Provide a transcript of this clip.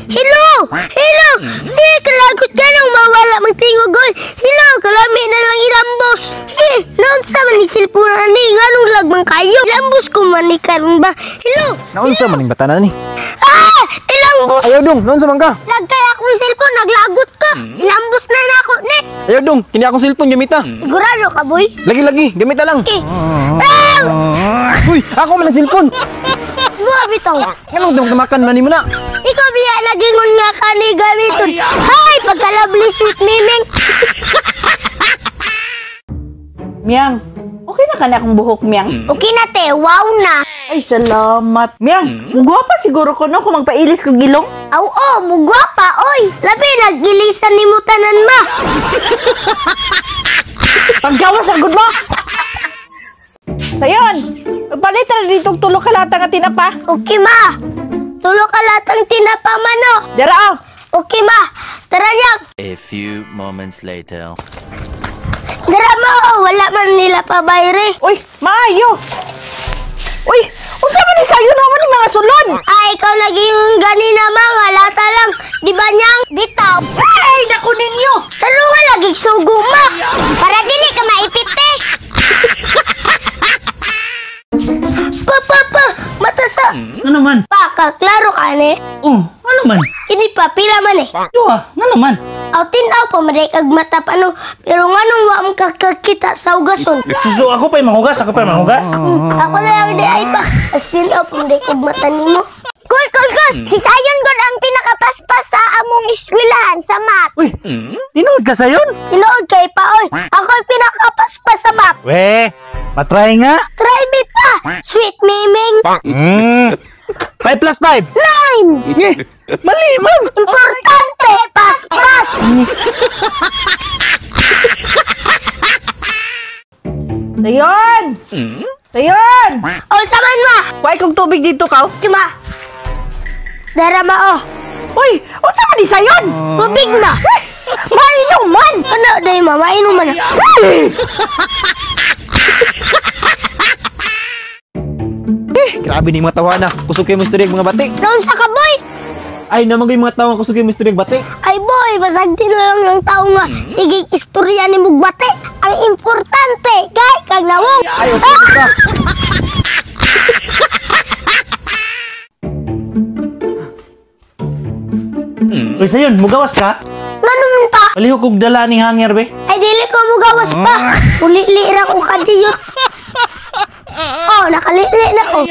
Hello! Hello! Di, kalagot ka nang mawala magtingog, oy. Hello, kalami na lang ilambos. Eh, naunsa man ni cellphone ani, nganong lagman kayo? Ilambos ko man ni karon ba? Hello! Naunsa man ning bata na ni? Ah! Ilambos! Ayaw dong, naunsa man ka? Lagkay akong cellphone, naglagot ka. Ilambos na na ako, ne. Ayaw dong, kini akong cellphone gamita. Sigurado ka, boy? Lagi-lagi, gamita lang. Okay. Ah! Uy, ako man ang cellphone. Buha bitaw. Nganong tamakan man nimo na? Ikaw biya lagingon nga kani gamiton. Hay, pagka-lovely sweet miming. Miyang, okay na ka na akong buhok, Miyang? Okay na te, wow na. Ay, salamat. Miyang, mugwapa siguro ko no kung magpailis kog ilong. Aw, oh, mugwapa, oy. Labi, nagilisan ni mo tanan ma. Paggawas ang good mo! Sayon, magpalit na dito og tulo ka lata nga tinapa. Okay ma. Tulo ka latang tinapa mano. Dara ah. Okay ma. Tara niya. A few moments later. Dara mo, wala man nila pa bayre. Uy, maayo. Uy, unsa man ni sayon naman ni mga sulod? Ay, ikaw naging ganina ma, nga lata lang. Di ba niyang bitaw? Ay, naku ninyo. Taro nga lagi sugo ma. Para dili ka maipit eh. Pa, pa, pa, mata sa... Ano man? Pa, ka, klaro ka ni. Oh, ano man? Hindi pa, pila man eh. Duha, ano man? Aw, tinaw pa, maday kag mata pa no. Pero nganong wa mo kakakita sa ugason. So ako pa'y manghugas, ako pa'y manghugas. Ako na lang di ay pa. As tinaw pa, maday kag mata nimo. Kul, kul, kul! Si Sayon God ang pinakapaspas sa among eskwelahan sa math. Uy, tinuod ka sayon? Tinuod kay pa, oy. Ako ang pinakapaspas sa math. We, matry nga. Try me pa! Sweet miming! 5 plus 5. 9! Eh, mali man. Importante! Paspas! Sayon! Sayon! O, saman ma! Kuhay kog tubig dito ka. Kima! Dara ma, oh! Uy, unsa man ni sayon? Tubig na! Mainom man! Ano, day ma, mainom man. Grabe ni mga tawana. Kusog kay mo istorya mga batik. Noon sa ka, boy! Ay, naman mga tawa kusog kay mo istorya batik. Ay, boy, basag din lang ng tao nga. Sige, istorya ni Mugbate. Ang importante, kay kag nawong. Ay, okay ka. Uy, sayon, mugawas ka? Ganun pa. Palihog kog dala ning hanger, be. Ay, dili ko mugawas pa. Ulili ra ko kadiyot. Oh, nakalili na ko.